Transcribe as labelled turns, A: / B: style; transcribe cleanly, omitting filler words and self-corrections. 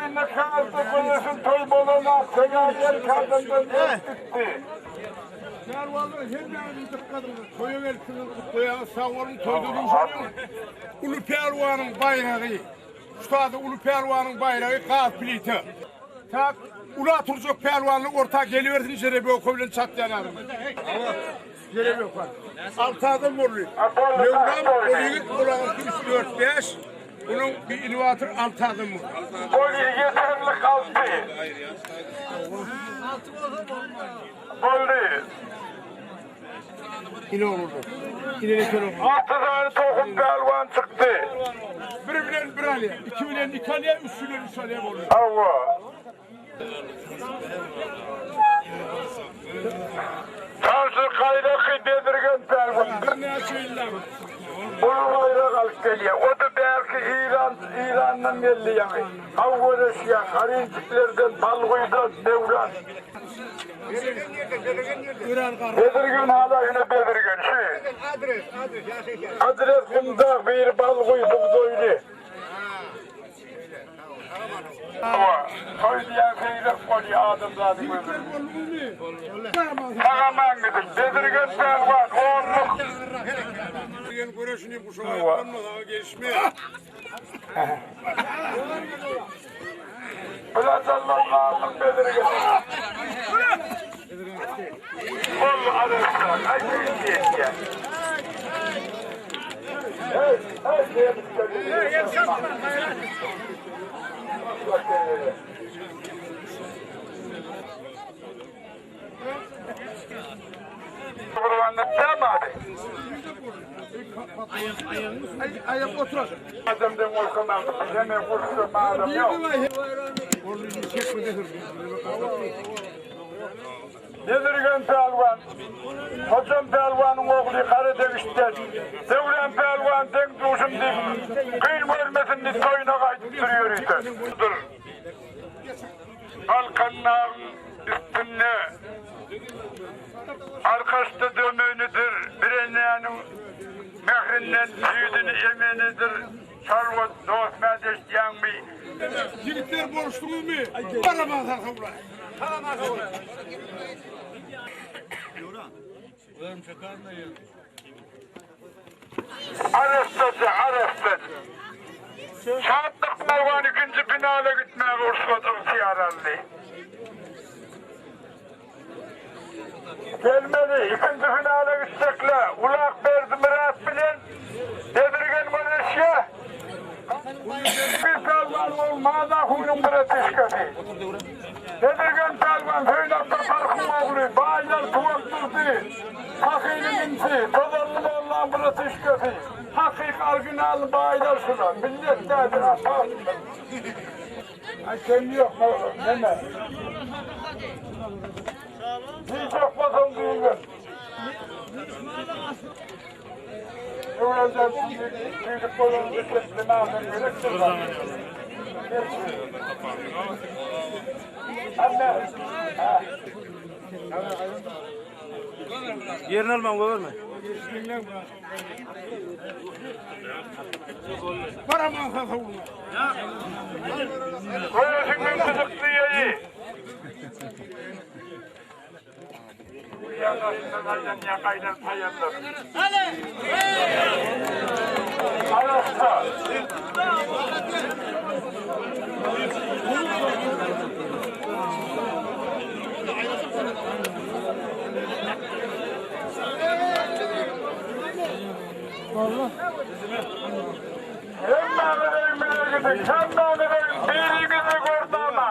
A: Ýakynda kagyzda göreşiň toý bolanok, sebäbi erk adamdan erk gitdi.
B: Pälwanlar hemmäňiziň dykgatyňyza toýa gelipsiňiz gutlaýarys sag boluň toýda duşalyň. Uly pälwanyň baýragy Ştada uly pälwanyň baýragy gaz plita. Tak ula turjak pälwanlar orta gelibersin žerebewka bilen çatýan adam. Žerebewka. Alty adam boldy. Möwlam ol ýigit ol agyrky üç dört bäş. Onuň bir innowator alty adam boldy.
A: Boldy ýeterlik alty. Boldy.
B: Ine olurdu. Ine eken olurdu.
A: Alty sany tohum pälwan çykdy.
B: Bir bilen bir alýar, iki bilen iki alýar, üç bilen üç alýar boldy.
A: Hawa. Tanşy gaýraky Bezirgen pälwan.
B: Birnäçe ýyllap.
A: Uly baýrak alyp gelýär. O-da bärki Eýran, Eýrandan geldi ýaňy. Haw göreşýän, Garinçiklerden, Balguýydan, Döwran. Bezirgen hala ine Bezirgen şu. Adres Gumdag biri Balguýy bugdaýly. Hawa, toý diýýän seýrek bolýar adamzadyň ömründe. Sag-aman gidiň. Bezirgen pälwan onluk. Bilajallar galdyň Bezirgen. Boldy arassa, aý diýýär. Hey, hey diýip
B: Aýak oturar.
A: Adamdan gorkamaň, hemen ursa adam ýok. Bezirgen pälwan, Hojam pälwanyň ogly Garadegişden, Döwran pälwan deň-duşum diýip, kyn görmesin diýip toýuna gaýdypdyr ýörite. Balkan dagyň üstünde Arkaçda dömenidir, bir enäniň mährinden süýdüni emenidir. Çarwa dost mädeşýäňmi?
B: Ýigitler boluşdyňyzmy? Baraman sarka ulaý.
A: Arassaja, arassa. Şatlyk Merwan ikinji finala gitmäge rugsat ygtyýar aldy. Gelmeli, ikinji finala gitjekler. Ulak Berdimyrat bilen Bezirgen göreşýär. Bir pälwan ol Mazahunyň bratişkasy. Bezirgen pälwan Söýnakdyr Parhyň ogly, Baýlar Tuwakdurdy, Sahynyň inisi, Tozanly mollaň bratişkasy. Hakyky originalny baýlar şular. Millet dädir, apa. Aý kemi ýok, neme. Diýjek bolsaň diýgin. Öwrenjen tüýdük bolanyny keslemä gerekdir. Anne.
C: Yerini alman goýberme.
B: Baraman sarka ulaý.
A: Göreşiň gyzykly ýeri. Hemmäňiz öýüňize gidiň, hemmäňiz öýüň, biriňizi görmäm-ä.